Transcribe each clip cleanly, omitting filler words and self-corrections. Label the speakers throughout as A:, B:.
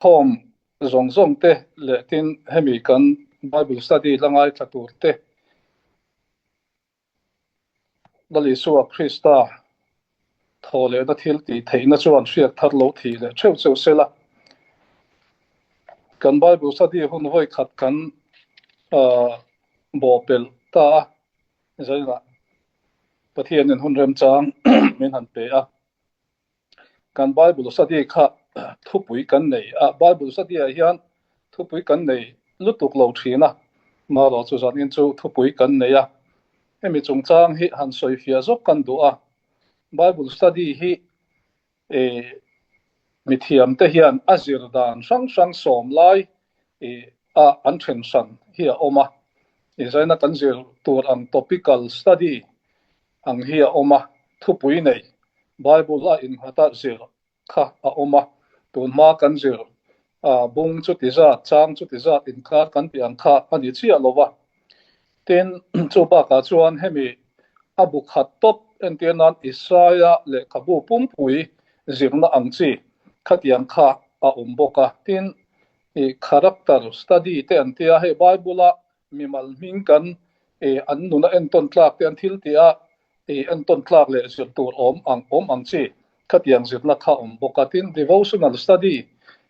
A: Khawm zawng zawng te leh tin hemi kan Bible study la ngaithla tur te Lal Isua Krista thaw lehna thil tih theihna chuan hriat thar lo thih leh theuh cheu sela. Kan Bible study hun vawi khat kan bawhpelh ta a, zainah Pathianin hun remchang min han pe a. Kan Bible study kha thupui kan nei a, Bible study ah hian thupui kan nei lutuk lo thin a, marawh chu zanin chu thupui kan nei a, hemi chungchang hi han sawi fiah zawk kan duh a, Bible study hi eh mithiam te hian a zir dan hrang hrang sawm lai eh a an then hran hi a awm a, inzaina kan zir tur ang topical study ang hi a awm a, thupui nei Bible a innghat a zir kha a awm a, tun hma kan zir a bung chuti zat, chang chuti zat inkar kan tih ang kha a ni chiah lo va. Tin, chu bakah chuan hemi a bu khat tawp entir nan Isaia lehkhabu pumpui zirna ang chi khatiang kha a awm bawk a. Tin, i character study te an tia, hei Bible a mimal hming kan an nuna entawn tlak te an thil tih a, entawn tlak leh zir tur awm ang awm ang chi khatiang zirna kha awm bawk a. Tin, devotional study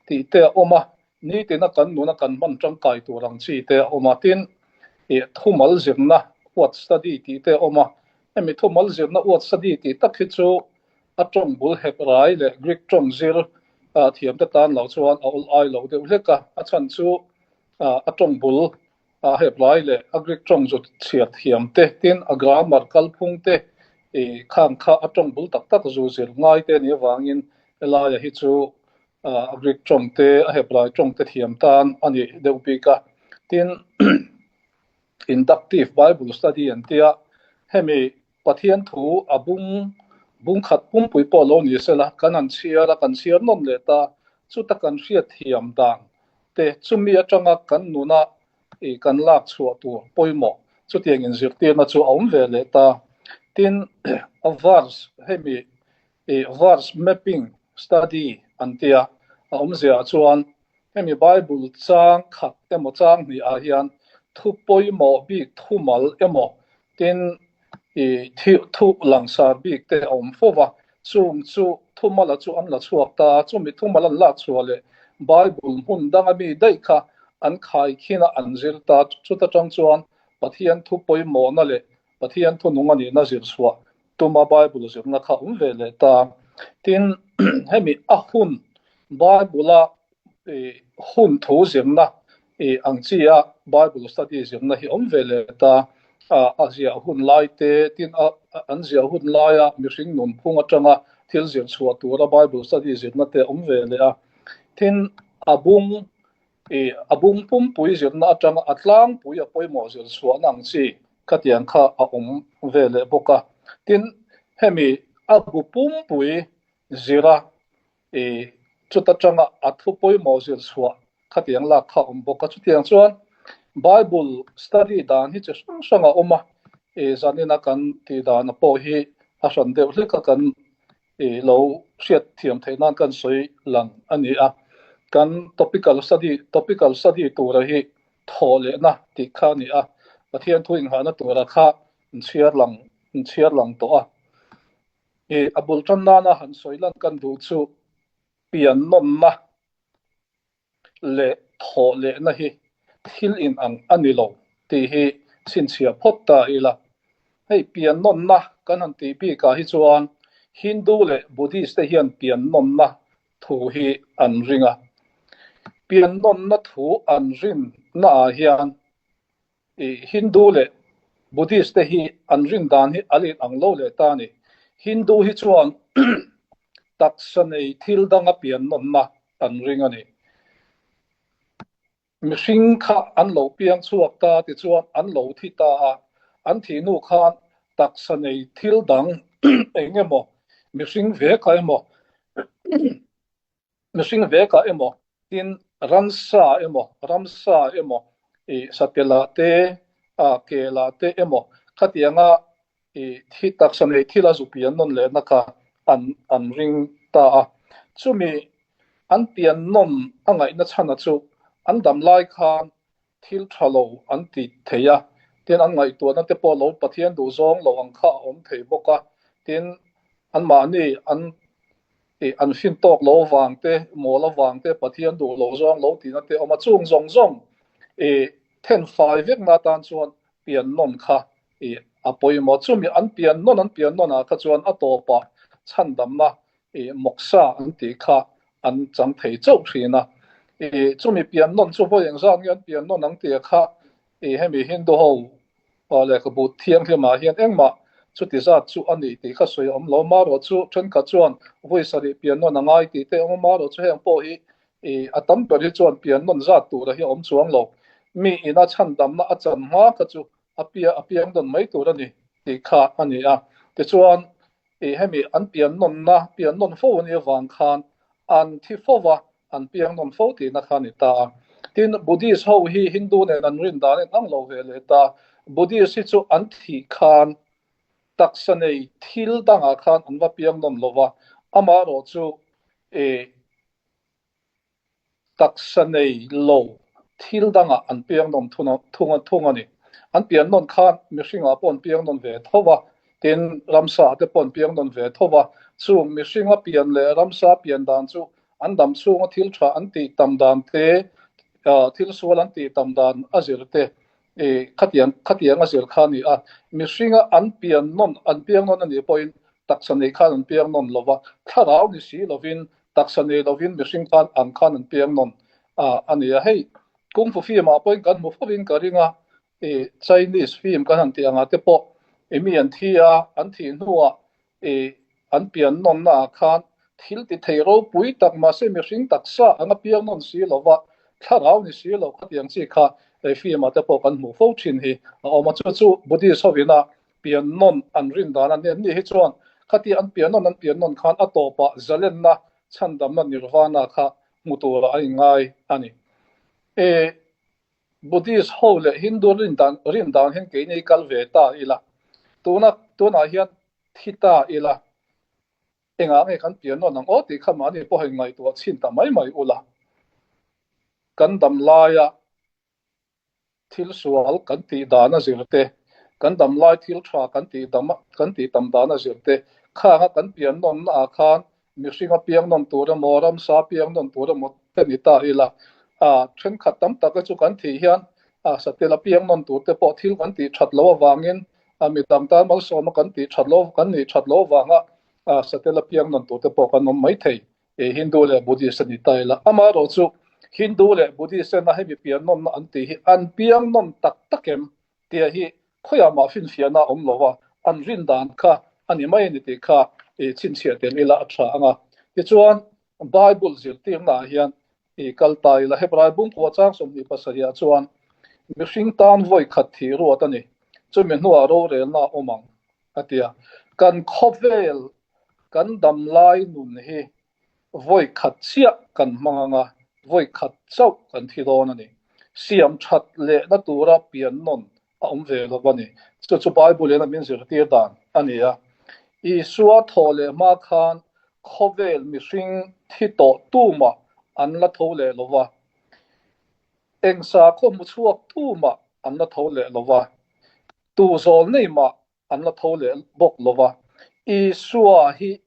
A: tih te a awm a, nitina kan nuna kan hman tangkai tur ang chi te a awm a. Tin, thumal zirna word study tih te a awm a, hemi thumal zirna word study tih tak hi chu a tawng bul Hebrai leh Greek tawng zir thiamte tan lo chuan a awl ai lo deuh hlek a, a chhan chu a tawng bul a Hebrai leh a Greek tawng zu chhiar thiam te, tin a grammar kalphung te i khang kha a tawng bul tak tak zu zir ngai te nih avangin helaia hi chu a Greek tawng te a Hebrai tawng te thiam tan a ni deuh bik a. Tin Inductive Bible Study an tia hemi Pathian thu a bung bung khat pumpui pawh lo ni sela, kan han chhiar a, kan chhiar nawm leh ta, chuta kan hriat thiam dan te chumi atanga kan nuna i kan lak chhuah tur pawimawh chutiang inzirtirna chu a awm ve leh ta. Tin, a verse hemi i verse mapping study an tia, a awmziaah chuan Hemi Bible chang khat emaw chang hnih ah hian thu pawimawh bik thumal emaw tin i thu langsar bik te a awm fo va, chung chu thumala chu an la chhuak ta a, chumi thumal an lak chhuah leh Bible hmun danga mi daih kha an khaikhin a an zir ta, chuta tang chuan Pathian thu pawimawhna leh Pathian thu nung a nihna zir chhuah tuma Bible zirna kha awm ve leh ta. Tin, hemi a hun Bible-a hun thu zirna ang chi a Bible study zirna hi awm ve leh ta. A ziah hun lai te, tin an ziah hun laia mihring nunphung atanga thil zir chhuah tura Bible study zirna te awm ve leh a. Tin, a bung I a bung pumpui zirna atanga a tlangpui a pawimawh zir chhuahna ang chi khatiang kha a awm ve leh bawk a. Tin, hemi a bu pumpui zira i chuta tanga a thu pawimawh zir chhuah khatiang lak kha a awm bawk a. Chutiang chuan Bible study dan hi chi hrang hrang a awm a, i zanina kan tih dana pawh hi a hran deuh hlek a kan I lo hriat thiam theih nan kan sawi lang a ni a, kan topical study topical study tura hi thawh lehna tih kha a ni a, Pathian thu inghahna tura kha in chhiar lang in chhiar lang tawh a. I a bul tan nana han sawi lan kan duh chu pian nawnna leh thawh lehna hi thil inang a ni lo tih hi chhinchhiah phawt ta ila. Hei pian nawnna kan han tih bikah hi chuan Hindu leh Buddhist te hian pian nawnna thu hi an ring a. Pian nawnna thu an rinnaah hian I Hindu leh Buddhist te hi an rin dan hi a len ang lo leh ta a ni. Hindu hi chuan taksa nei thil danga pian nawnna an ring a ni. Mihring kha an lo piang chhuak ta tichuan an lo thi ta a, an thih hnu khan taksa nei thil dang eng emaw, mihring ve kha emaw, Mihring vekah emaw, tin ransa emaw, ramsa emaw, i satelah te, a kelah te emaw khatianga i thi taksa nei thila zu pian nawn lehna kha an an ring ta a. Chumi An pian nawn a ngaihna chhana chu an dam lai khan thil tha lo an ti thei a, tin an ngaihtuahna te pawh lo Pathian duh zawng lo ang kha a awm thei bawk a, tin anmahni an ih an fin tawk lo avang te, mawl avang te, Pathian duh lo zawng lo tihna te a awm a, chung zawng zawng ih then fai vekna atan chuan pian nawn kha ih a pawimawh. Chumi an pian nawn an pian nawn ah kha chuan a tawpah chhandamna ih mawksa an tih kha an chang thei chauh thin a. Ih chumi pian nawn chu vawi engzat nge an pian nawn ang tih kha ih hemi Hindu ho lehkhabu thianghlim ah hian engmah chuti zat chu a nih tih kha sawi a awm lo. Marawh chu thenkhat chuan vawi sarih pian nawn a ngai tih te a awm a, marawh chu heng pawh hi ih a tam ber hi chuan pian nawn zat tura hi a awm chuang lo. Mi ina chhandamna a chan hma kha chu a pia a piang nawn mai tur a ni tih kha a ni a. Tichuan ih hemi an pian nawnna pian nawn fo a nih avang khan an thi fo va, an piang nawn fo tihna kha a ni ta a. Tin, Buddhist ho hi Hindu nen an rin dan in ang lo ve leh ta. Buddhist hi chu an thih khan taksa nei thil dangah khan an va piang nawn lo va, amaherawh chu ih Taksa nei lo thil dangah an piang nawn thung thung a ni. An pian nawn khan mihringah pawh an piang nawn ve tho va, tin ramsa te pawh an piang nawn ve tho va. Chung mihringa pian leh ramsa pian dan chu an dam chhunga thil tha an tih tam dan te, thil sual an tih tam dan a zir te khatiang khatiang a zir kha a ni a. Mihringa an pian nawn an piang nawn a nih pawhin taksa nei khan an piang nawn lo va, thlarau ni si lovin Taksa nei lovin mihring khan ang khan an piang nawn a ni a. Hei Kung Fu film ah pawhin kan hmu fovin ka ring a, i Chinese film kan han tih angah te pawh i mi an thi a, an thih hnuah i an pian nawnna ah khan thil ti thei ropui tak mahse mihring taksa anga piang nawn si lova thlarau ni si lo khatiang chi kha film ah te pawh kan hmuh fo thin hi a awm a. Chu chu Buddhist hovina pian nawn an rin dan a ni. Anni hi chuan khati an pian nawn an pian nawn khan a tawpah zalenna chhandamna nirvana kha hmu turah an inngai a ni. E Buddhist ho leh Hindu rin dan rin dan hian keini kal ve ta ila, tuna tunah hian thi ta ila, engah nge kan pian nawn ang aw tih kha mahni pawh in ngaihtuah chhin ta mai mai ula. Kan dam laia Thil sual kan tih dan a zir te, kan dam lai thil tha kan tih dam kan tih tam dan a zir te, khanga kan pian nawnna ah khan mihring a piang nawn tur emaw, ramsa a piang nawn tur emaw te ni ta ila, a thenkhat tam tak te chu kan thih hian a satel a piang nawn tur te pawh thil kan tih that loh avangin a mi dang tan malsawma kan tih that loh kan nih that loh avanga a satel a piang nawn tur te pawh kan awm mai thei. He Hindu leh Buddhist a ni ta ila. Amaherawh chu Hindu leh Buddhist ena hemi pian nawnna an tih hi an piang nawn tak tak em tia hi khawiah mah finfiahna a awm lo a, an rin dan kha a ni mai a ni tih kha i chhinchhiah tel ila a tha ang a. Tichuan Bible zirtirna ah hian i kal ta ila Hebrai bungkua chang 27 ah chuan mihring tan vawi khat thih ruat a ni, chumi hnuah rorelna a awm ang a ti a. Kan khawvel Kan damlai nun hi vawi khat chiah kan hmang ang a, vawi khat chauh kan thi dawn a ni. Siam that lehna tura pian nawn a awm ve lo a ni. Chu chu Bible in a min zirtir dan a ni a. Isua thawh leh hma khan khawvel mihring thi tawh tumah an la tho leh lo va. Eng sakhaw hmu chhuak tumah an la tho leh lo va. Tu zawl nei mah an la tho leh bawk lo va, Isua hi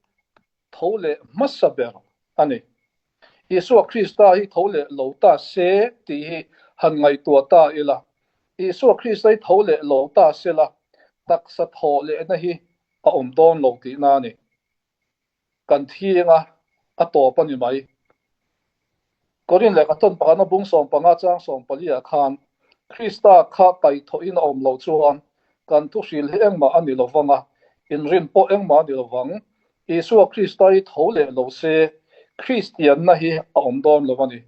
A: tho leh hmasa ber a ni. Isua Krista hi tho leh lo ta se tih hi han ngaihtuah ta ila, Isua Krista hi tho leh lo ta sela, taksa thawh lehna hi a awm dawn lo tihna a ni. Kan thiang a, a tawp a ni mai. Korin lehkha tawn pakhatna bung 15 chang 14 ah khan Krista kha kaihthawhin a awm loh chuan kan thuhril hi engmah a ni lovang a, inrin pawh engmah a ni lovang. Isua Krista hi tho leh lo se Kristianna hi a awm dawn lo a ni.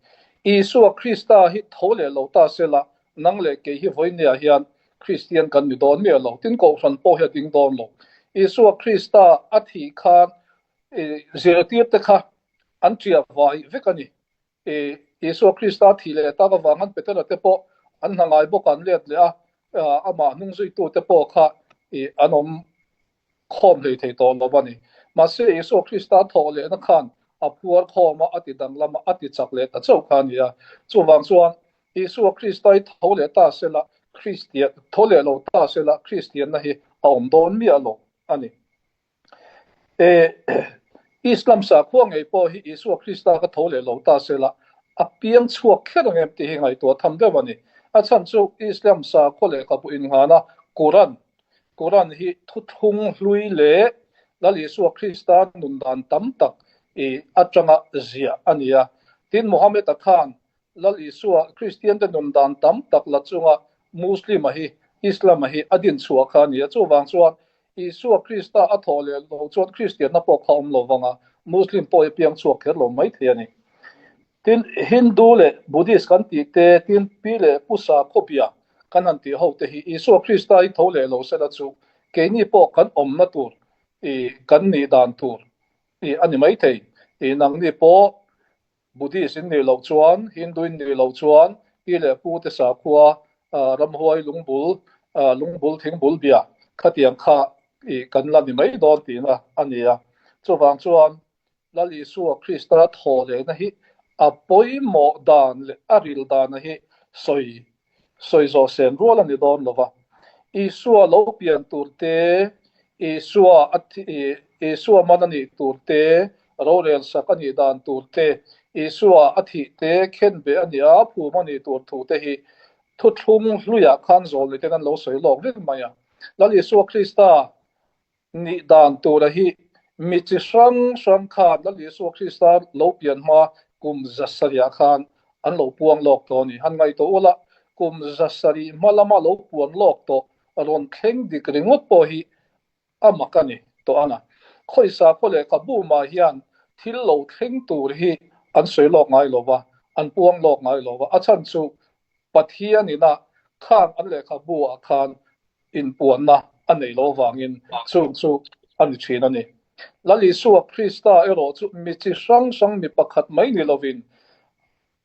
A: Isua Krista hi tho leh lo ta sela nang leh kei hi vawinia hian Kristian kan ni dawn miah lo, tin Kohhran pawh hi a ding dawn lo. Isua Krista a thih khan zirtirte kha an ṭiah vai vek a ni. Isua Krista thih leh tak avang khan Petera te pawh an hna ngai bawk an let leh a, amah hnungzuitute pawh kha an awm khawm hlei thei tawh lo a ni. Mahse Isua Krista thawh lehna khan a phuar khawm a, a ti danglam a, a ti chak leh ta chauh kha a ni a. Chuvang chuan Isua Krista hi tho leh ta sela, Kristian, tho leh lo ta sela, Kristianna hi a awm dawn miah lo a ni. E, Islam sakhua ngei pawh hi Isua Krista kha tho leh lo ta sela, a piang chhuak kher ang em tih hi ngaihtuah tham deuh a ni. A chhan chu Islam sakhua lehkhabu innghana Quran, Quran hi thuthlung hlui leh Lal Isua Krista nun dan tam tak i atanga ziah a ni a. Tin, Muhammad-a khan Lal Isua Kristiante nun dan tam tak la chunga Muslim-a hi, Islam-a hi a din chhuah kha a ni a. Chuvang chuan Isua Krista a thawh leh lo chuan Kristianna pawh kha awm lo vang a, Muslim pawh hi piang chhuak kher lo mai thei a ni. Tin, Hindu leh Buddhist kan tih te, tin pi leh pu sakhawbia kan han tih ho te hi Isua Krista hi tho leh lo sela chu keini pawh kan awmna tur i kan nih dan tur i a ni mai thei. I nangni pawh Buddhist in nih loh chuan, Hindu in nih loh chuan pi leh pu te sakhua ramhuai lungbul, lungbul thingbul bia khatiang kha i kan la ni mai dawn tihna a ni a. Chuvang chuan Lal Isua Krista thaw lehna hi a pawimawh dan leh a ril dana hi sawi sawi zawh sen rual a ni dawn lo va. Isua lo pian tur te, Isua a Isua man a nih tur te, rorel sak a nih dan tur te, Isua a thih te, khenbeh a nih a, phum a nih tur thu te hi thuthlung hluiah khan zawl ni ten an lo sawi lawk vek mai a. Lal Isua Krista Nih dan tura hi mi chi hrang hrang khan Lal Isua Krista lo pian hma kum zasarihah khan an lo puang lawk tawh a ni. Han ngaihtuah ula, kum zasarih hma lama lo puan lawk tawh rawn thleng dik ringawt pawh hi a mak a ni tawh ang a. Khawisa khaw lehkhabu mah hian thil lo thleng tur hi an sawi lawk ngai lo va, an puang lawk ngai lo va. A chhan chu Pathian ina khang an lehkhabu ah khan inpuanna a nei lo vangin chung chu a ni thin a ni. Lal Isua Krista erawh chu mi chi hrang hrang mi pakhat mai ni lovin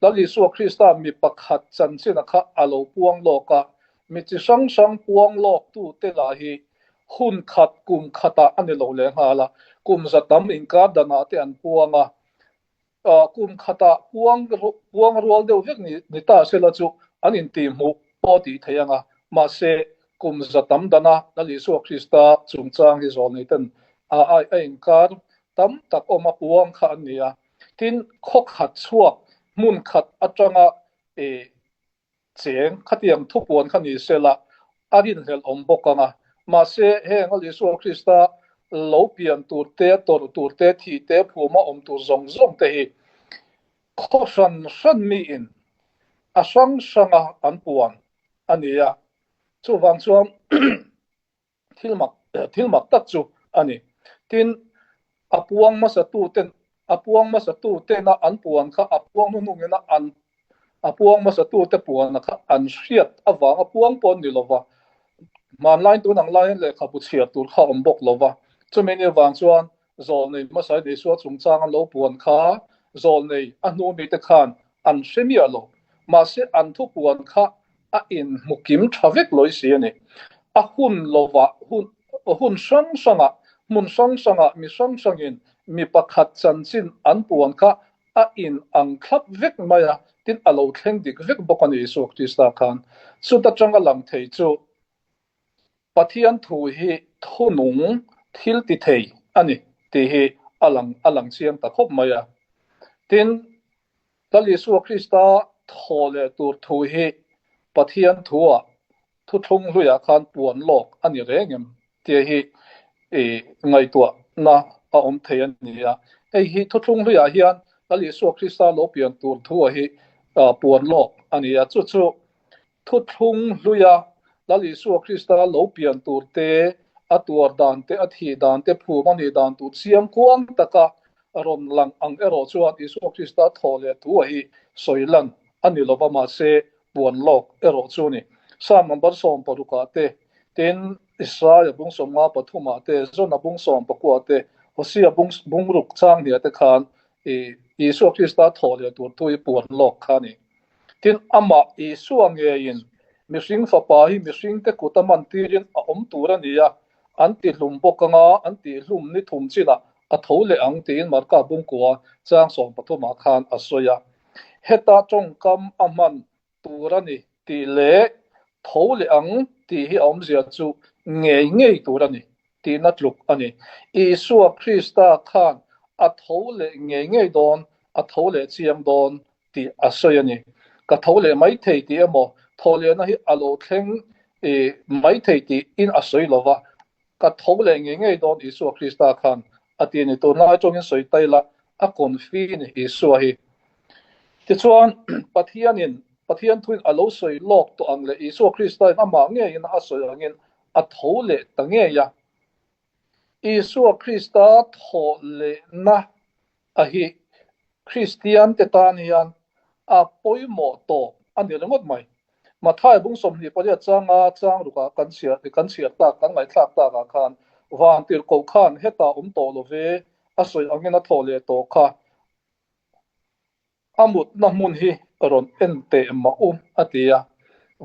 A: Lal Isua Krista mi pakhat chanchina kha a lo puang lawk a, mi chi hrang hrang puang lawk tute lah hi hun khat kum khatah a ni lo lehnghal a, kum za tam inkar danah te an puang a, Kum khatah puang puang rual deuh vek ni ni ta sela chu an intihhmuh pawh tih thei ang a, mahse kum za tam dana Lal Isua Krista chungchang hi zawlnei ten a a inkar tam tak awm a puang kha an ni a. Tin, khaw khat chhuak hmun khat atanga i Cheng, khatiang thupuan kha ni sela, a rinhlelh awm bawk ang a. Mahse, heng a Isua Krista lo pian tur te, tawrh tur te, thih te, phuma awm tur zawng zawng te hi khaw hran hran miin a hrang hranga an puan a ni a. Chuvang chuan Thil mak thil mak tak chu a ni. Tin, a puang hmasatu ten a puang hmasatu tena an puan kha a puang hnuhnungina an a puang hmasatu te puana kha an hriat avanga puang pawh an ni lova. Hmanlaiin tun ang laiin lehkhabu chhiar tur kha a awm bawk lova. Chumi ni avang chuan Zawlnei hmasa in Isua chungchang an lo puan kha zawlnei a hnu mite khan an hre miah lo. Mahse an thupuan kha a inhmu kim tha vek lawi si a ni. A hun lovah hun hun hrang hrangah hmun hrang hrangah mi hrang hrangin mi pakhat chanchin an puan kha a in ang thlap vek mai a, tin a lo thleng dik vek bawk a ni Isua Krista khan. Chuta tanga lang thei chu Pathian thu hi thunung thil ti thei a ni tih hi a lang a lang chiang ta khawp mai a. Tin, Lal Isua Krista thaw leh tur thu hi Pathian thua thuthlung hluiah khan puan lawk a ni reng em tih hi i ngaihtuahna a awm thei a ni a. Hei hi thuthlung hluiah hian Lal Isua Krista lo pian tur thua hi puan lawk a ni a. Chu chu Thuthlung hluia Lal Isua Krista lo pian tur te, a tuar dan te, a thih dan te, phum a nih dan tur chiang kuang taka rawn lang ang erawh chuan Isua Krista thawh leh thu a hi sawi lan a ni lova, mahse puan lawk erawh chu ni. Psalm number 16 ah te, tin Isaia bung 53 ah te, Jona bung 19 ah te, Hosea bung bungruk chang hniah te khan Isua Krista thawh leh tur thu hi puan lawk kha a ni. Tin, amah Isua ngeiin mihring fapa hi mihringte kut a man tirin a awm tur a ni a, an tihlum bawk anga an tihlum ni thum chinah A tho leh ang tiin Marka Bungkua chang 13 ah khan a sawi a. Heta tawngkam a hman tur a ni tih leh tho leh ang tih hi a awmzia chu ngei ngei tur a ni tihna tluk a ni. Isua Krista khan a tho leh ngei ngei dawn, a tho leh chiang dawn tih a sawi a ni. Ka tho leh mai thei tih emaw, tho lehna hi a lo thleng mai thei tiin a sawi lo va, Ka tho leh ngei ngei dawn Isua Krista khan a ti a ni. Tunlai atangin sawi ta ila, a confi ni Isua hi. Tichuan, Pathianin, Pathian thuin a lo sawi lawk tawh ang leh Isua Kristain amah ngeiin a sawi angin a tho leh ta ngei a. Isua Krista thawh lehna a hi Kristian te tan hian a pawimawh tawp a ni ringawt mai. Mathai bung 28 changa chang rukah kan chhiar kan chhiar tak kan ngaihthlak takah khan vantirhkoh khan hetah awm tawh lo ve a sawi angin a thawh leh tawh kha. A mutna hmun hi rawn en teh mah u, a ti a.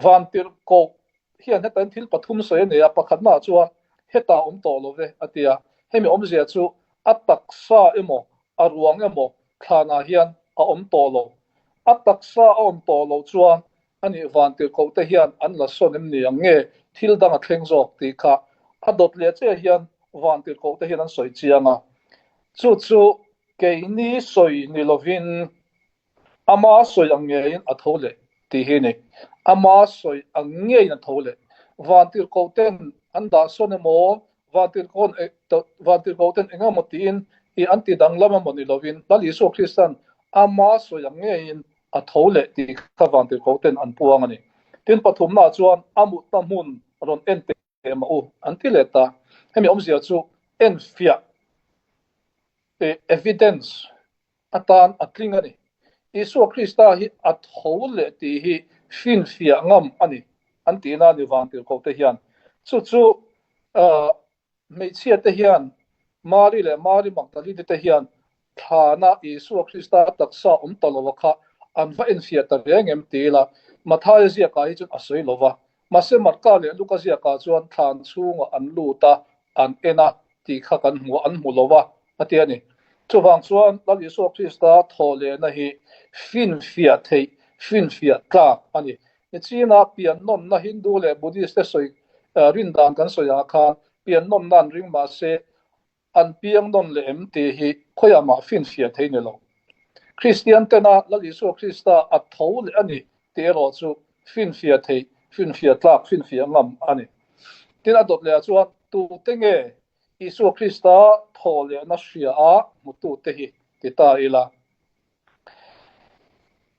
A: Vantirhkoh hian hetain thil pathum sawi a nei a, pakhatnaah chuan hetah awm tawh lo ve, a ti a. Hemi awmzia chu a taksa emaw, a ruang emaw thlanah hian a awm tawh lo. A taksa a awm tawh loh chuan anih vantirhkohte hian an la sawn em ni ang nge thil dang a thleng zawk tih kha a dawt leh chiah hian vantirhkohte hian an sawi chiang a. Chu chu Keini sawi ni lovin ama sawi ang ngeiin a tho leh tih hi a ni. Ama sawi ang ngeiin a tho leh. Vantirhkohten an dah sawn emaw, Vantirhkohten eng emaw tiin i an ti danglam emaw ni lovin Lal Isua Krista'n ama sawi ang ngeiin a tho leh tih kha Vantirhkohten an puang a ni. Tin, pathumnaah chuan a mutna hmun rawn en teh mah u an ti leh ta. Hemi awmzia chu enfiah evidence atan a tling a ni. Isua Krista hi a tho leh tih hi finfiah ngam a ni an tihna a ni vantirhkohte hian. Chu chu hmeichhiate hian Mari leh Mari Magdalene te hian Thlana Isua Krista taksa awm ta lo a kha an va enfiah ta reng em ti ila Mathaia ziakah hi chuan a sawi lo va. Mahse Marka leh Luka ziakah chuan thlan chhungah an lut a, an en a tih kha kan hmu a, an hmu lo a, a ti a ni. Chuvang chuan Lal Isua Krista thawhlehna hi finfiah theih, finfiah tlak a ni. Nichina piannawnna Hindu leh Buddhist te sawi rin dan kan sawiah khan piannawnna an ring mahse An piang nawn leh em tih hi khawiah mah finfiah thei ni lo. Kristian tena Lal Isua Krista a tho leh a ni tih erawh chu finfiah theih, finfiah tlak, finfiah ngam a ni. Tin, a dawt lehah chuan tute nge Isua Krista thaw lehna hria a hmutute hi ti ta ila.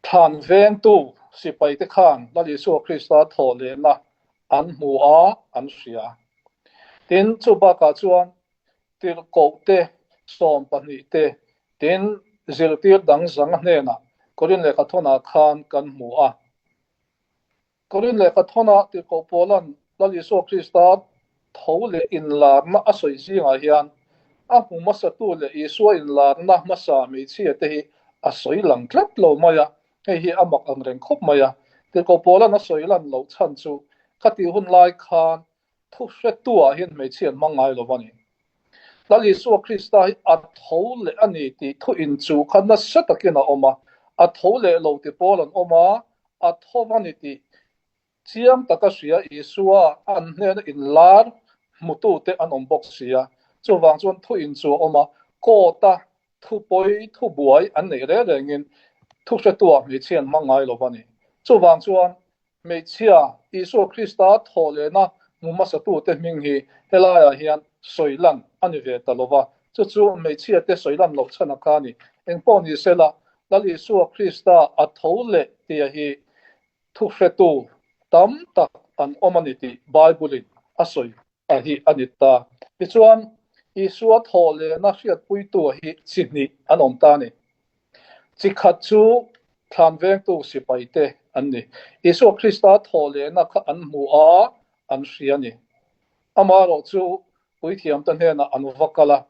A: Thlan vengtu sipaite khan Lal Isua Krista thaw lehna an hmu a, an hria. Tin, chu bakah chuan tirhkohte 12 te, tin, zirtir dang zanga hnenah Korin lehkhathawnah khan kan hmu a. Korin lehkhathawnah tirhkoh Paula'n Lal Isua Krista tho leh inlarna a sawi zingah hian a hmu hmasatu leh Isua inlarna hmasa hmeichhia te hi a sawi lang tlat lo mai a, hei hi a mak ang reng khawp mai a. Tirhkoh Paula'n a sawi lan loh chhan chu khatih hun lai khan thu hretu-ah hian hmeichhia an hmang ngai lo a ni. Lal Isua Krista hi a tho leh a ni tih thu inchuh kha nasa takin a awm a, a tho leh lo ti pawl an awm a, a tho a ni tih chiang taka hria Isua an hnena inlar hmutute an awm bawk si a. Chuvang chuan thu inchuh a awm a, court-a thupawi thubuai an neih reng rengin thu hretu-ah hmeichhia an hmang ngai lo a ni. Chuvang chuan Hmeichhia, Isua Krista thawh lehna hmu hmasatute hming hi helaiah hian sawi lan a ni ve ta lo va, chu chu hmeichhiate sawi lan loh chhan a kha a ni. Engpawh ni sela, Lal Isua Krista a tho leh tia hi thuhretu tam tak an awm a ni tih Bible-in a sawi a hi a ni ta. Tichuan, Isua thawh lehna hriatpuitu hi chi hnih an awm ta a ni. Chi khat chu thlan vengtu sipaite an ni. Isua Krista thawh lehna kha an hmu a, an hria a ni. Amaherawh chu puithiamte hnenah an va kal a,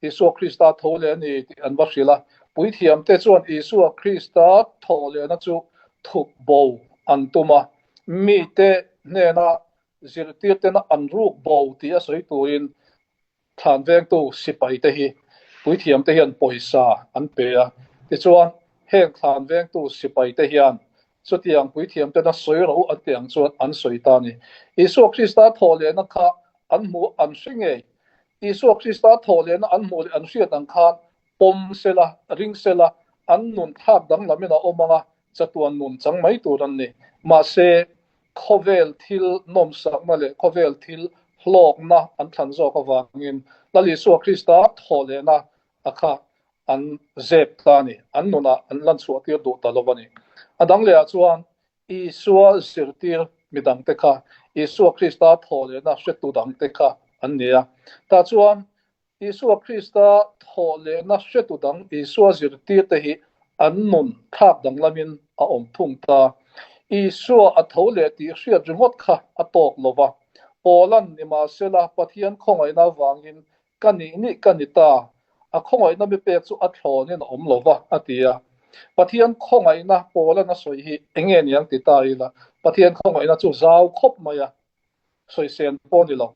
A: Isua Krista tho leh a ni tih an va hrilh a. Puithiamte chuan Isua Krista thawh lehna chu thup bo an tum a, mite hnena Zirtirtena an ruk bo tih a sawi turin thlan vengtu sipaite hi Puithiamte hian pawisa an pe a, tichuan heng thlan vengtu sipaite hian chutiang puithiamten a sawi ro an tih ang chuan an sawi ta a ni. Isua Krista thawh lehna kha an hmuh an hre ngei. Isua Krista thawh lehna an hmuh leh an hriat ang khan pawm sela, ring sela, an nun thlak danglamin a awm ang a, chatuan nun chang mai tur an ni. Mahse, khawvel thil nawmsakna leh khawvel thil hlawkna an thlan zawk avangin Lal Isua Krista thawh lehna a kha an zep ta a ni. An nunah an lan chhuah tir duh ta lo a ni. A dang lehah chuan Isua zirtir midangte kha Isua Krista thawh lehna hretu dangte kha an ni a. Tah chuan Isua Krista thawh lehna hretu dang Isua zirtirte hi an nun thlak danglamin a awm thung ta. Isua a tho leh tih hriat ringawt kha a tawk lo va. Paula'n nimahsela Pathian khawngaihna avangin ka nih nih ka ni ta, a khawngaihna mi pek chu a thlawnin a awm lo va, a ti a. Pathian khawngaihna Paula'n a sawi hi enge niang ti ta ila, Pathian khawngaihna chu zau khawp mai a. Sawisel pawh ni lo.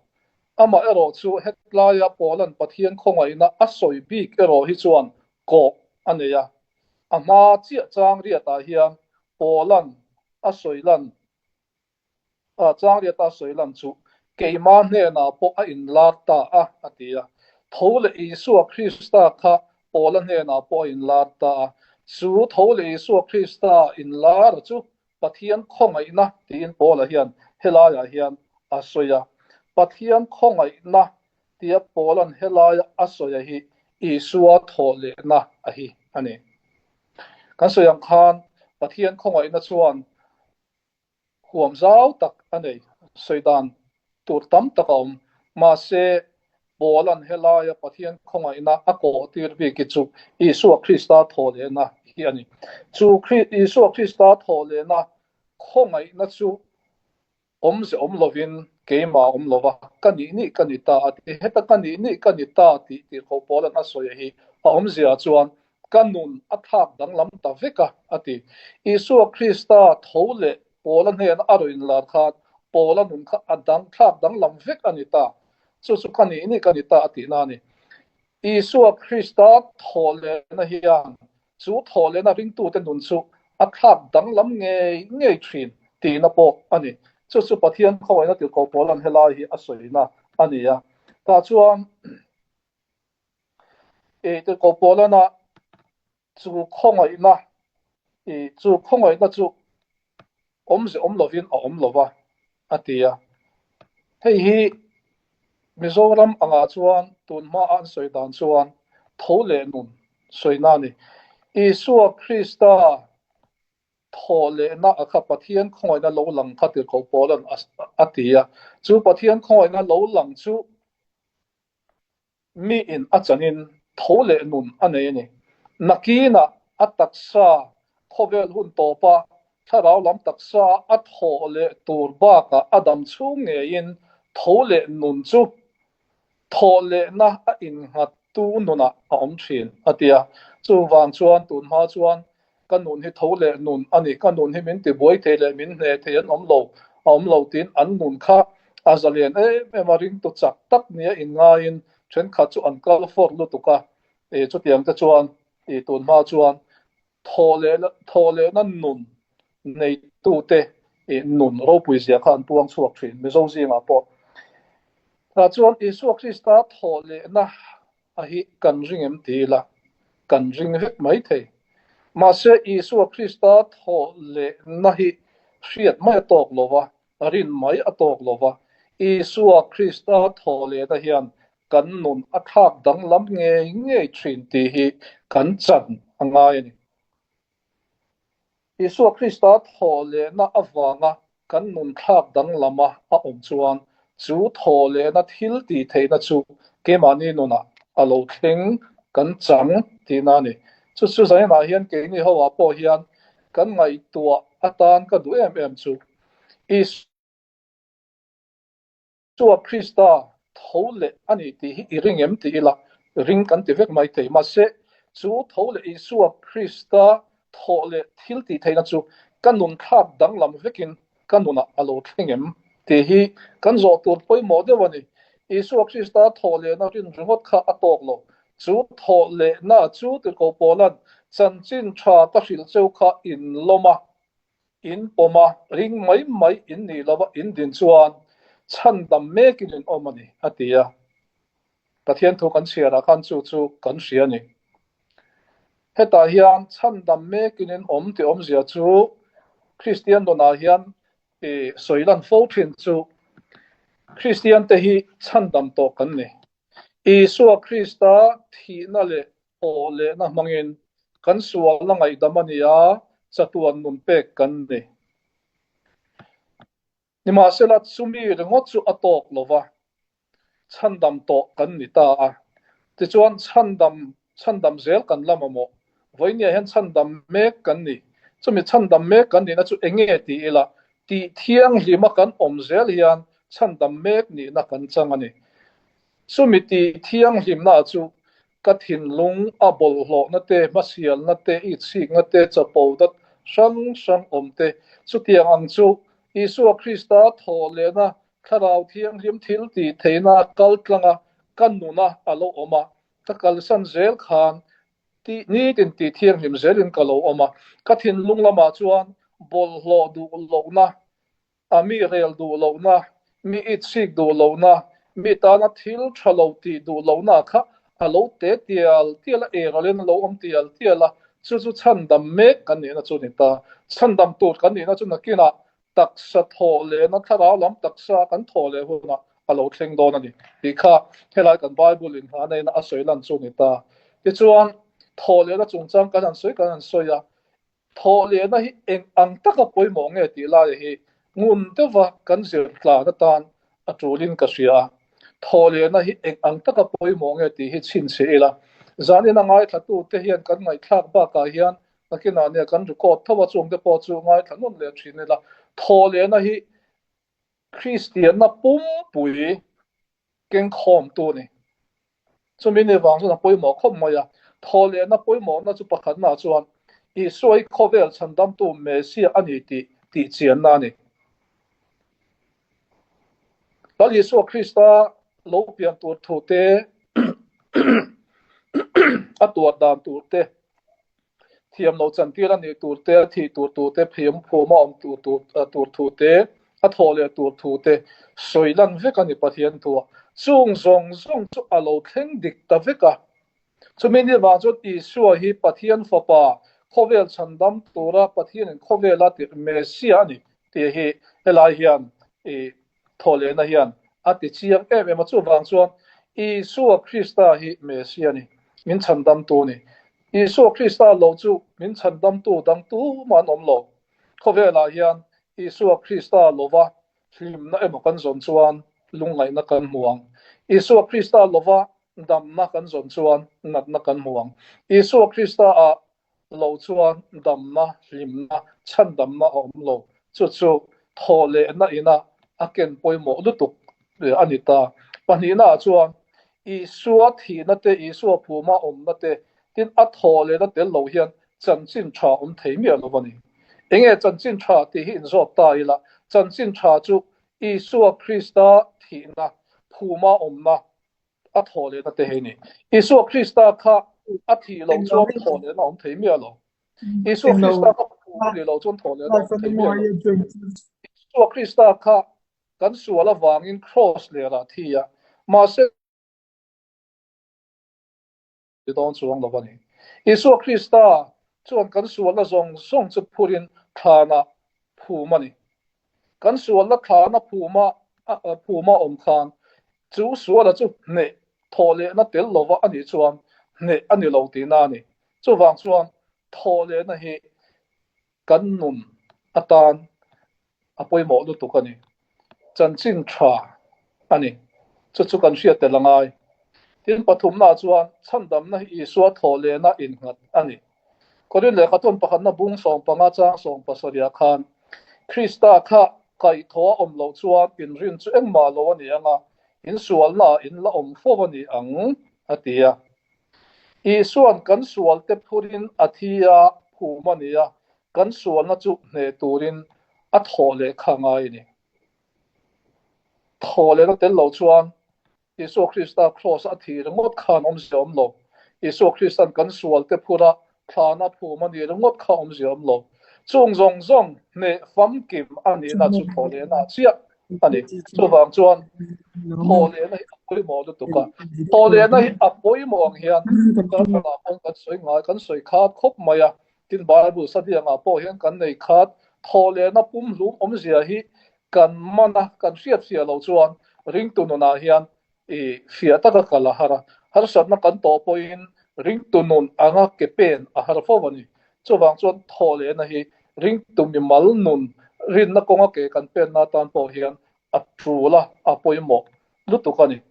A: Amah erawh chu hetlaia Paula'n Pathian khawngaihna a sawi bik erawh hi chuan kawh a nei a. A hma chiah chang riatah hian Paula'n a sawi lan a chang riata a sawi lan chu keima hnenah pawh a inlar ta a, a ti a. Tho leh Isua Krista kha Paula hnenah pawh a inlar ta a. Chu tho leh Isua Krista inlara chu Pathian khawngaihna tiin Paula hian helaiah hian a sawi a. Pathian khawngaihna tia Paula'n helaia a sawi a hi Isua thawhlehna a hi a ni. Kan sawi ang khan Pathian khawngaihna chuan huam zau tak a nei, sawi dan tur tam tak a awm. Mahse, Paula'n helaia Pathian khawngaihna a kawhtir bik hi chu Isua Krista thawhlehna hi a ni. Chu Isua Krista thawhlehna khawngaihna chu awmze awm lovin keimah awm lova ka nih nih ka ni ta a ti. Heta ka nih nih ka ni ta tih tirhkoh Paula'n a sawi hi a awmzia chuan ka nun a thlak danglam ta vek a, a ti. Isua Krista tho leh Paula hnena a rawn inlar khan Paula nun kha a dang thlak danglam vek a ni ta. Chu chu ka nih nih ka ni ta a tihna a ni. Isua Krista thawhlehna hian chu thawhlehna ringtute nun chu a thlak danglam ngei ngei thin tihna pawh a ni. Chu chu Pathian khawngaihna tirhkoh Paula'n helai hi a sawina a ni a. Tah chuan i tirhkoh Paulana Chu khawngaihna i chu khawngaihna chu awmze awm lovin a awm lo va, a ti a. Hei hi Mizoram angah chuan tun hmaa an sawi dan chuan tho leh nun sawina a ni. Isua Krista thawh lehna a kha Pathian khawngaihna lo lang kha tirhkoh Paula'n a ti a. Chu Pathian khawngaihna lo lang chu Miin a chanin tho leh nun a nei a ni. Nakinah a taksa khawvel hun tawpa thlarau lam taksa a thawh leh tur bakah a dam chhung ngeiin tho leh nun chu thawh lehna a innghattu nunah a awm thin, a ti a. Chuvang chuan tun hma chuan Ka nun hi tho leh nun a ni, ka nun hi min ti buai thei leh min hneh thei an awm lo, a awm lo tiin an nun kha a zalian em em a, ringtu chak tak nia inngaiin thenkhat chu an kal fawr lutuk a, ih chutiang te chuan ih tun hma chuan thaw leh thaw lehna nun neitute ih nun ropui zia kha an puang chhuak thin Mizo zingah pawh. Tah chuan Isua Krista thaw lehna a hi kan ring em ti ila, kan ring vek mai thei. Mahse, Isua Krista thawh lehna hi hriat mai a tawk lo va, rin mai a tawk lo va. Isua Krista thawh lehna hian kan nun a thlak danglam ngei ngei thin tih hi kan chan a ngai a ni. Isua Krista thawh lehna avanga kan nun thlak danglama a awm chuan chu thawh lehna thil tih theihna chu keimahni nunah a lo thleng kan chang tihna a ni. Chu chu zainah hian keini hoah pawh hian kan ngaihtuah atan ka duh em em chu Isua Chua Krista tho leh a ni tih hi i ring em ti ila, ring kan ti vek mai thei. Mahse, chu tho leh Isua Krista thawh leh thil tih theihna chu ka nun thlak danglam vekin ka nunah a lo thleng em tih hi kan zawh tur pawimawh deuh a ni. Isua Krista thawh lehna rin ringawt kha a tawk lo. Chu thawhlehna chu Tirhkoh Paula'n chanchin tha ka hrilh cheu kha in lawm a, in pawm a, ring mai mai in nih lova in din chuan chhandam mekin in awm a ni, a ti a. Pathian thu kan chhiarah khan chu chu kan hria a ni. Hetah hian chhandam mekin in awm tih awmzia chu Kristian nunah hian i sawi lan fo thin chu Kristian te hi chhandam tawh kan ni. Isua Krista thihna leh aw lehna hmangin kan sualna ngaihdam a ni a, chatuan nun pek kan ni. Nimahsela, chumi ringawt chu a tawk lo va, chhandam tawh kan ni ta a. Tichuan, chhandam, chhandam zel kan la mamawh. Vawinia hian chhandam mek kan ni. Chumi chhandam mek kan nihna chu eng nge ti ila, tih thianghlima kan awm zel hian chhandam mek nihna kan chang a ni. Chumi tih thianghlimna chu ka thinlung a bawlhhlawhna te, hmasialna te, itsikna te, chapona hrang hrang awm te, chutiang ang chu Isua Krista thawhlehna Thlarau Thianghlim thil tih theihna kal tlanga ka nuna a lo awm a, ka kalsan zel khan tih nitin tih thianghlim zelin ka lo awm a, ka thinlung lamah chuan bawlhhlawh duh lohna A mi rel duh lohna, mi itsik duh lohna, mi tana thil tha lo tih duh lohna kha a lo te tial tial a, eralin a lo awm tial tial a, chu chu chhandam mek kan nihna chu a ni ta. Chhandam tur kan nihna chu nakinah taksa thawh lehna, thlarau lam taksa kan thawh leh hunah a lo thleng dawn a ni tih kha helai kan Bible in hna neina a sawi lan chu a ni ta. Tichuan, thawh lehna chungchang kan han sawi kan han sawi a, Thawhlehna hi eng ang taka pawimawh nge tih laia hi ngun deuha kan zir tlan atan a tulin ka hria a. Thawhlehna hi eng ang taka pawimawh nge tih hi chhinchhiah ila. Zanin a ngaithlatute hian kan ngaihthlak bakah hian nakinah nia kan record tho a, chungte pawh chu ngaithla nawn leh thin ila. Thawhlehna hi Kristianna pumpui kengkhawmtu a ni. Chumi ni vang chuan a pawimawh khawp mai a. Thawhlehna pawimawhna chu pakhatnaah chuan Isua hi khawvel chhandamtu Messiah a ni tih tihchianna a ni. Lal Isua Krista lo pian tur thu te, a tuar dan tur te, Thiam lo chantir a nih tur te, a thih tur tur te, phiam phum a awm tur tur thu te, a thawh leh tur thu te sawi lan vek a ni Pathian thua. Chung zawng zawng chu a lo thleng dik ta vek a. Chumi ni vang chuan Isua hi Pathian Fapa, khawvel chhandam tura Pathianin khawvela tirh Messiah a ni tih hi helai hian i Thawhlehna hian a ti chiang em em a, chuvang chuan Isua Krista hi Messia a ni, min chhandamtu a ni. Isua Krista lo chu min chhandamtu dang tumah an awm lo. Khawvelah hian Isua Krista lova hlimna emaw kan zawn chuan lungngaihna kan hmu ang. Isua Krista lova damna kan zawn chuan natna kan hmu ang. Isua Krista-ah lo chuan damna, hlimna, chhandamna a awm lo. Chu chu thawhlehna ina a ken pawimawh lutuk a ni ta. Pahnihnaah chuan Isua thihna te, Isua phuma awmna te, tin a thawhlehna tel lo hian chanchin tha awm thei miah lo a ni. Enge chanchin tha tih hi inzawt ta ila, chanchin tha chu Isua Krista thihna, phuma awmna, a thawh lehna te hei ni. Isua Krista kha a thih loh chuan thawh lehna awm thei miah lo. Isua Krista kha phum a nih loh chuan thawh lehna awm thei miah lo. Isua Krista kha kan sual avangin kraws lerah a thi a, mahse ti dawn chuang lo a ni. Isua Krista chuan kan sualna zawng zawng chu phurin thlanah phum a ni. Kan sualna thlana phuma phuma awm khan chu suala chu hneh thawhlehna tel lova a nih chuan hneh a ni lo tihna a ni. Chuvang chuan thawhlehna hi kan nun atan a pawimawh lutuk a ni. Chanchin tha a ni. Chu chu kan hriat tel a ngai. Tin, pathumnaah chuan chhandamna hi Isua thawhlehna innghat a ni. Korin lehkha tawn pakhatna bung 15 chang 70 khan Krista kha kaihthawh a awm loh chuan inrin chu engmah lo a ni ang a, insualnaah in la awm fo a ni ang, a ti a. Isua'n kan sualte phurin a thi a, phum a ni a, kan sualna chu hneh turin a thawh leh kha ngai a ni. Thawh lehna tel lo chuan Isua Krista kraws a thih ringawt khan awmzia awm lo. Isua Krista'n kan sualte phura thlana phum a nih ringawt kha awmzia awm lo. Chung zawng zawng hneh famkim a nihna chu thawhlehna chiah a ni. Chuvang chuan thawhlehna hi a pawimawh lutuk a. Thawhlehna hi a pawimawh ang hian Karkhatah pawh kan sawi ngai, kan sawi khat khawp mai a. Tin, Bible sadiangah pawh hian kan nei khat. Thawhlehna pumhlum awmzia hi kan man a, kan hriatfiah loh chuan ringtu nunah hian i fiah taka kal a har a, harsatna kan tawh pawhin ringtu nun anga ke pen a har fo a ni. Chuvang chuan thawhlehna hi ringtu mimal nun rinna kawnga ke kan penna atan pawh hian a tul a, a pawimawh lutuk a ni.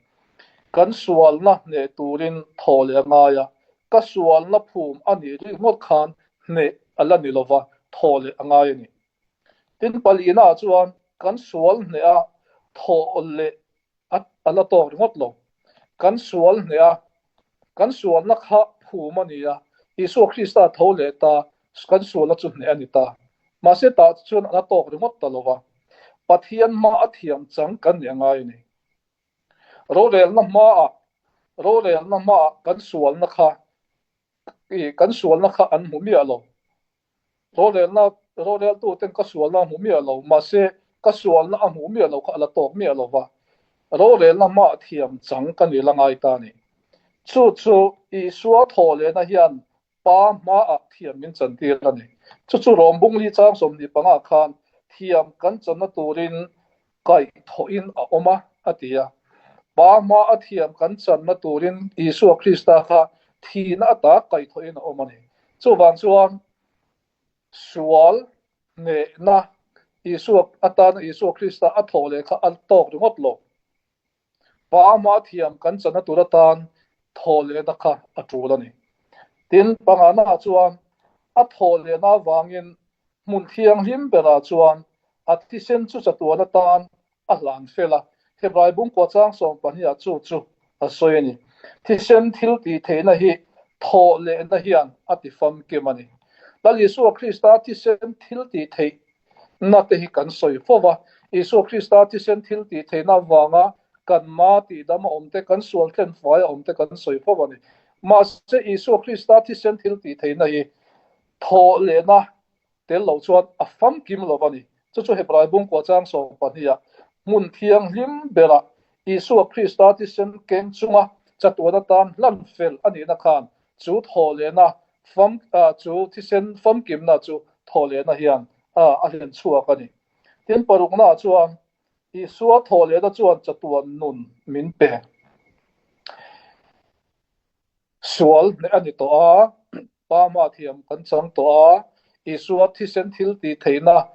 A: Kan sualna hneh turin thawhleh a ngai a, ka sualna phum a nih ringawt khan hneh a la ni lova, thawhleh a ngai a ni. Tin, palina chuan kan sual hneh a, thawhleh a la tawk ringawt lo. Kan sual hneh a, kan sualna kha phum a ni a, Isua Krista tho leh ta, kan sualna chu hneh a ni ta. Mahse tah chuan a la tawk ringawt ta lo va, Pathian hma a thiam chang kan nih a ngai a ni. Rorelna hmaah, rorelna hmaah kan sualna kha, kan sualna kha an hmu miah lo. Rorelna, roreltuten ka sualna a hmu miah lo, mahse ka sualna a hmuh miah lo kha a la tawk miah lo va, rorelna hmaah thiam chang ka ni la ngai ta a ni. Chu chu Isua thawhlehna hian Pa hmaah thiam min chantir a ni. Chu chu Rom Bungli chang 25 khan thiam kan channa turin kaihthawhin a awm a, a ti a. Pa hma a thiam kan channa turin Isua Krista kha thihna ata kaihthawhin a awm a ni. Chuvang chuan sual hnehna Isua atana Isua Krista a thawh leh kha a tawk ringawt lo. Pa hma thiam kan channa tur atan thawh lehna kha a tul a ni. Tin, pangana chuan a thawh lehna avangin hmun thianghlim berah chuan a thisen chu chatuan atan a hlan fel a, Hebrai bungkua chang 12 chu chu a sawi a ni. Thisen thil tih theihna hi thawh lehna hian a ti famkim a ni. Lal Isua Krista thisen thil tih theihna te hi kan sawi fo va, Isua Krista thisen thil tih theihna avanga kan ma tihdam a awm te, kan sual thlen fai a awm te kan sawi fo a ni. Mahse Isua Krista thisen thil tih theihna hi thawh lehna tel lo chuan a famkim lo a ni. Chu chu Hebrai bungkua chang 12 hmun thianghlim berah Isua Krista thisen keng chunga chatuan atan hlan fel a nihna khan chu thawhlehna fam chu thisen famkimna chu thawhlehna hian a hlen chhuak a ni. Tin, paruknaah chuan Isua thawhlehna chuan chatuan nun min pe. Sual hneh a ni tawh a, Pa hma thiam kan chang tawh a, Isua thisen thil tih theihna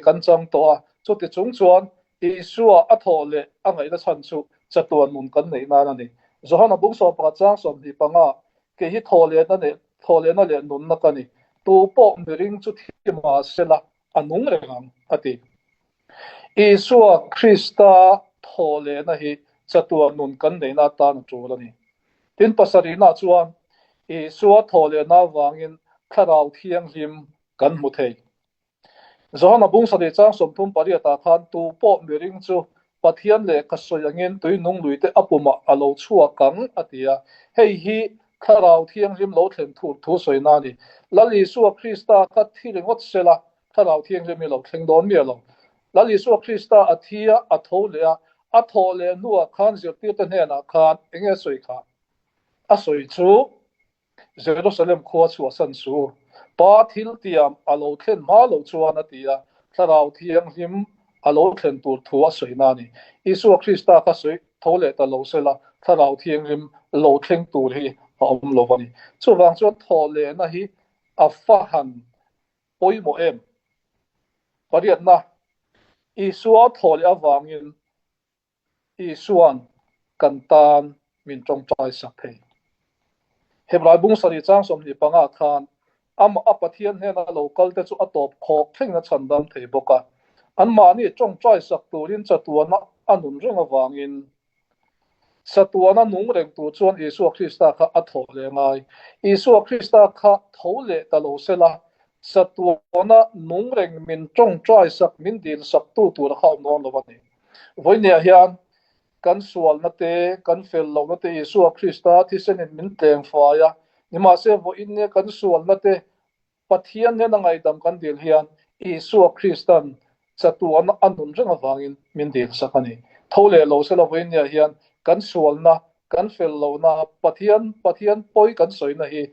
A: kan chang tawh a, chuti chung chuan Isua a thawh leh a ngaihna chhan chu chatuan nun kan neih nan a ni. Johana bung 11 chang 25, Kei hi thawhlehna leh thawhlehna leh nunna ka ni, tu pawh miring chu thi mah sela a nung reng ang, a ti. Isua Krista thawhlehna hi chatuan nun kan neihna atan a tul a ni. Tin, pasarihna chuan Isua thawhlehna avangin Thlarau Thianghlim kan hmu thei. Johana bung sarih chang 38 khan tu pawh miring chu Pathian lehkha sawi angin tui nung luite a pumah a lo chhuak ang a ti a. Hei hi Thlarau Thianghlim lo thlen thur thu sawina a ni. Lal Isua Krista kha thi ringawt sela Thlarau Thianghlim hi lo thleng dawn miah lo. Lal Isua Krista a thi a, a tho leh a, a thawh leh hnuah khan zirtirte hnenah khan eng nge a sawi kha? A sawi chu, Jerusalem khua chhuahsan su, Pa thil tiam a lo thlen hma loh chuan a ti a, Thlarau Thianghlim a lo thlen tur thu a sawi na a ni. Isua Krista kha sawi tho leh ta lo sela, Thlarau Thianghlim lo thleng tur hi a awm lo a ni. Chuvang chuan thawh lehna hi a fahan pawimawh em? Pariatna, Isua thawh leh avangin Isua'n kan tan min tawngtai sak thei. Hebrai bung sarih chang 25 khan amah a Pathian hnena lo kal te chu a tawp khawk thlengin a chhandam thei bawk a. Anmahni tawngtai sak turin chatuana a nun reng avangin Chatuana nung reng tur chuan Isua Krista kha a thawh leh ngai. Isua Krista kha tho leh ta lo sela, chatuana nung reng min tawngtai sak, min dil sak tu tur a kha awm dawn lo a ni. Vawinia hian Kan sualna te, kan fel lohna te Isua Krista thisenin min tleng fai a, nimahse vawiin nia kan sualna te Pathian nena ngaihdam kan dil hian Isua Kristan chatuan a nun reng avangin min dil sak a ni. Tho leh lo sela vawiin nia hian kan sualna, kan fel lohna, Pathian Pathian pawi kan sawina hi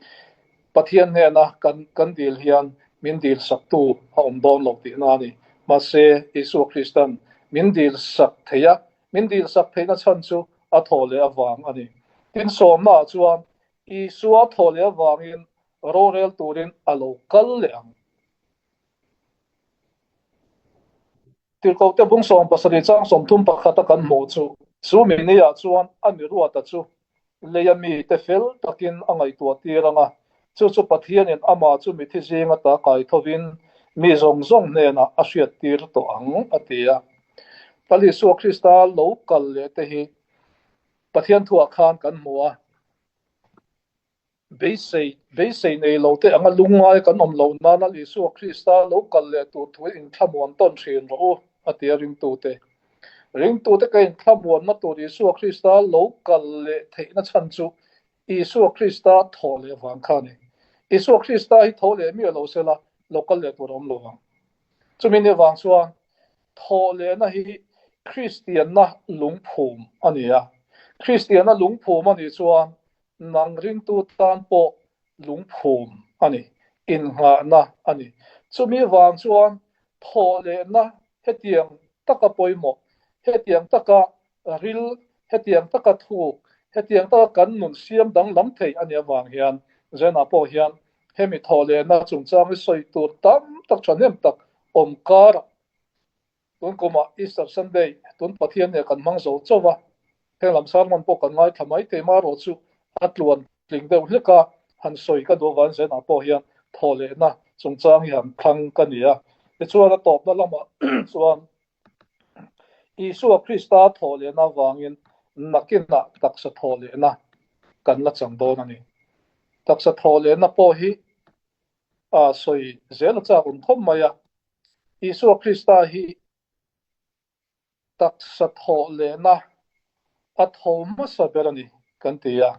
A: Pathian hnena kan kan dil hian min dil saktu a awm dawn lo tihna a ni. Mahse, Isua Kristan min dil sak thei a, min dil sak theihna chhan chu a thaw leh avang a ni. Tin, sawmnaah chuan Isua thaw leh avangin rorel turin a lo kal leh ang. Tirhkohte bung 70 chang 31 a kan hmuh chu, chu mi niah chuan a mi ruata chu leia mite fel takin a ngaihtuah tir ang a, chu chu Pathianin amah chu mithi zing ata kai thovin mi zawng zawng hnenah a hriat tir tawh ang, a ti a. Lal Isua Krista lo kal leh te hi Pathian thuah khan kan hmu a. Beisei, beisei nei lo te anga lungngai kan awm loh nan Lal Isua Krista lo kal leh tur thu inthlamuan tawn thin rawh u, a ti a ringtute. Ringtute ka inthlamuanna tur Isua Krista lo kal leh theihna chhan chu Isua Krista thawh leh vang kha a ni. Isua Krista hi tho leh miah lo sela lo kal leh tur a awm lo vang. Chumi ni vang chuan thawh lehna hi Kristianna lungphum a ni a. Kristianna lungphum a nih chuan Nang ringtu tan pawh lungphum a ni, innghahna a ni. Chumi vang chuan thawhlehna hetiang taka pawimawh, hetiang taka ril, hetiang taka thuk, hetiang taka kan nun siam danglam thei a nih avang hian Zenah pawh hian hemi thawhlehna chungchang hi sawi tur tam tak thahnem tak awm karah Tun kumah Easter Sunday tun Pathian nia kan hmang zo chauh a, heng lam sermon pawh kan ngaithla mai thei marawh chu a tluan tling deuh hlek a, han sawi ka duh avangin zenah pawh hian thawhlehna chungchang hi han thlang ka ni a. Tichuan a tawpna lamah chuan Isua Krista thawhlehna avangin nakinah taksa thawhlehna kan la chang dawn a ni. Taksa thawhlehna pawh hi a sawi zel a chak awm khawp mai a. Isua Krista hi taksa thawh lehna a tho hmasa ber a ni kan ti a.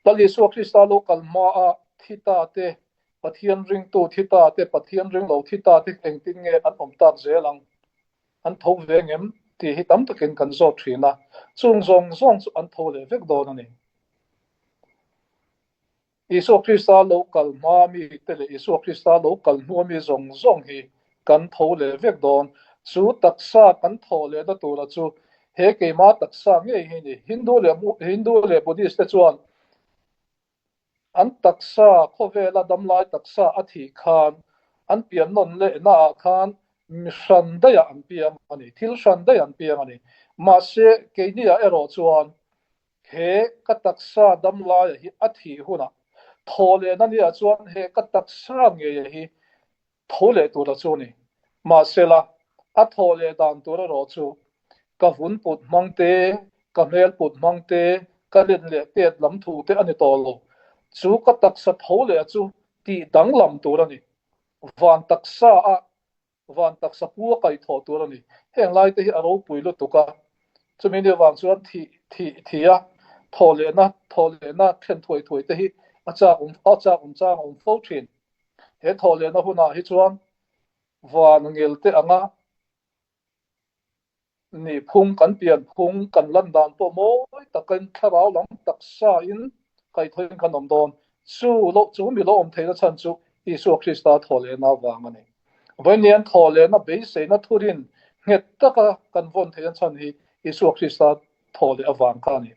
A: Lal Isua Krista lo kal hmaa thi ta te, Pathian ringtu thi ta te, Pathian ringlo thi ta te engtin nge an awm tak zel ang? An tho ve ngem? tih hi tam takin kan zawt thin a. Chung zawng zawng chu an tho leh vek dawn a ni. Isua Krista lo kal hma mi te leh Isua Krista lo kal hnu ami zawng zawng hi kan tho leh vek dawn. Chu taksa kan thawh lehna tura chu he keima taksa ngei hi ni. Hindu leh Hindu leh Buddhist te chuan an taksa khawvela damlai taksa a thih khan an pian nawn lehna ah khan mi hran daih ah an piang a ni, thil hran daih an piang a ni. Mahse keini ah erawh chuan He ka taksa dam laia hi a thih hunah thaw lehna nia chuan he ka taksa ngeia hi tho leh tura chu a ni. Mahsela, a thaw leh dan tur erawh chu ka vun put hmang te, ka hmel put hmang te, ka len leh tet lam thu te a ni tawh lo. Chu ka taksa tho leh chu tih danglam tur a ni. Van taksa a Van taksa pu a kaih thawh tur a ni. Heng lai te hi a ropui lutuk a, chumi ni avang chuan thih thih thih a, thawh lehna thawh lehna thlen thuai thuai te hi a chak awm a chak awm chang a awm fo thin. He thawh lehna hunah hi chuan van ngel te anga Nih phung, kan pian phung, kan lan dan pawh mawi takin thlarau lam taksa in kaihthawhin kan awm dawn. Chu lo chu mi lo awm theihna chhan chu Isua Krista thawhlehna avang a ni. Vawiin thawhlehna beiseina thurin nghet taka kan vawn theihna chhan hi Isua Krista thawhleh avang kha a ni.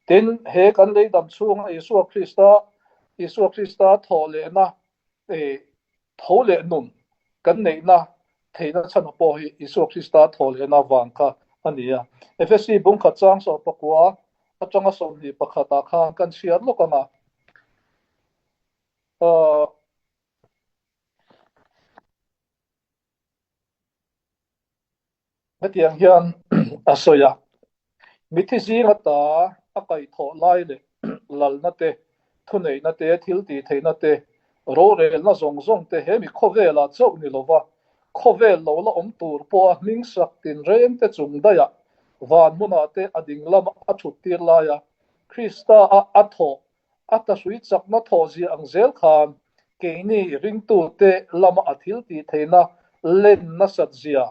A: Tin, he kan lei dam chhunga Isua Krista Isua Krista thawhlehna Tho leh nun kan neihna theihna chhan pawh hi Isua Krista thaw lehna vang kha a ni a. Efesi bungkhat chang 19 atanga 21 ah khan kan chhiar lawk ang a. Hetiang hian a sawi a, Mithi zing ata a kaihthawh lai leh lalna te, thuneihna te, thil tihtheihna te, rorelna zawng zawng te he mi khawvelah chauh ni lova, khawvel lo la awm tur pawha hmingsak tinreng te chung daihah. Van hmunah te a ding lama a thut tir laia Krista a a thawh a tahrui chakna thawh zia ang zel khan keini ringtute lama a thil tih theihna len nasat zia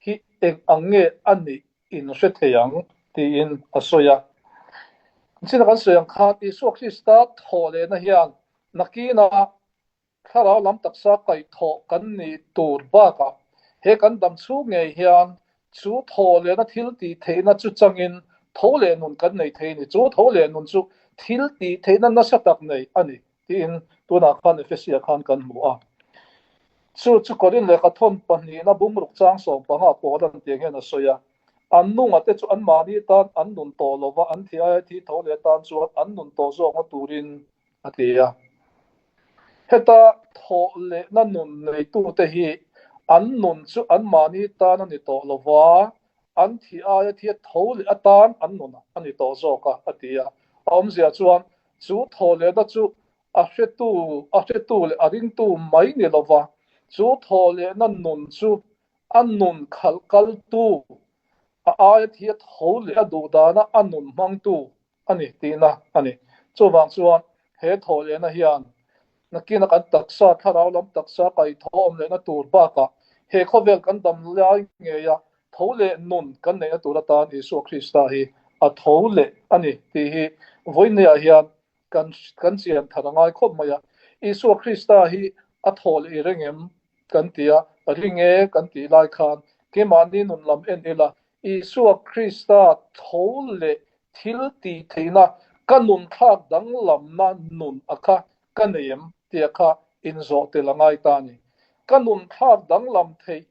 A: hi eng ang nge a nih in hre thei ang tiin a sawi a. China kan sawi ang khan Isua Krista thawh lehna hian nakinah Thlarau lam taksa kaihthawh kan nih tur bakah he kan dam chhung ngei hian chu thaw lehna thil tih theihna chu changin tho leh nun kan nei thei a ni. Chu tho leh nun chu thil tih theihna nasa tak nei a ni tiin tunah khan Ephesia khan kan hmu a. Chu chu Korin lehkha thawn pahnihna bumruk chang 15 pawh an tiang hian a sawi a. An nunga te chu anmahni tan an nun tawh lova an thi aia thi tho leh tan chuan an nun tawh zawkna turin a ti a. Heta thawh lehna nun neitute hi an nun chu anmahni tan a ni tawh lo va, an thi aia thia tho leh atan an nun a ni tawh zawk a, a ti a. A awmzia chuan chu thawh lehna chu a hretu a hretu leh a ringtu mai ni lo va, chu thawh lehna nun chu a nun khalh kaltu, a aia thia tho leh a duh dana a nun hmangtu a ni tihna a ni. Chuvang chuan he thawhlehna hian nakina kan taksa, thlarau lam taksa kaihthawh awm lehna tur bakah he khawvel kan dam lai ngeia tho leh nun kan neihna tur atan Isua Krista hi a tho leh a ni tih hi vawinia hian kan kan chian thar a ngai khawp mai a. Isua Krista hi a thaw leh i reng em kan ti a, ring e kan tih lai khan keimahni nun lam en ila Isua Krista tho leh thil tih theihna ka nun thlak danglamna nun a kha ka nei em tia kha inzawh tel a ngai ta a ni. Ka nun thlak danglam theih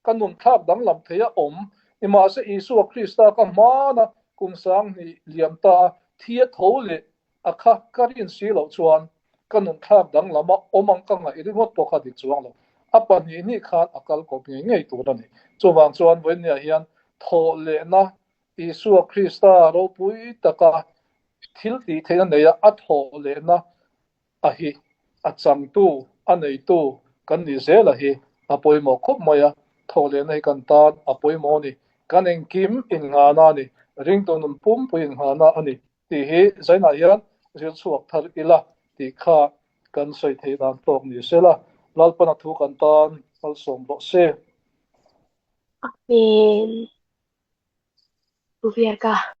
A: ka nun thlak danglam theih a awm nimahse Isua Krista ka hmana kum 2000 liam ta a thi a tho leh A kha ka rin si loh chuan ka nun thlak danglam a awm ang ka ngaih ringawt pawh kha dik chuang lo. A pahnih hnih khan a kal kawp ngei ngei tur a ni. Chuvang chuan vawinia hian thawh lehna Isua Krista ropui taka thil tih theihna neia a thawh lehna a hi a changtu, a neitu kan nih zela hi a pawimawh khawp mai a, thawh lehna hi kan tan a pawimawh a ni. Kan engkim innghahna a ni. Ringtu nun pumpui innghahna a ni. Tih hi zainah hian zir chhuak thar ila tih kha kan sawi theih dan tawk ni se la, Lalpana thu kan tan malsawm rawh se.
B: Amen. Pu Biaka.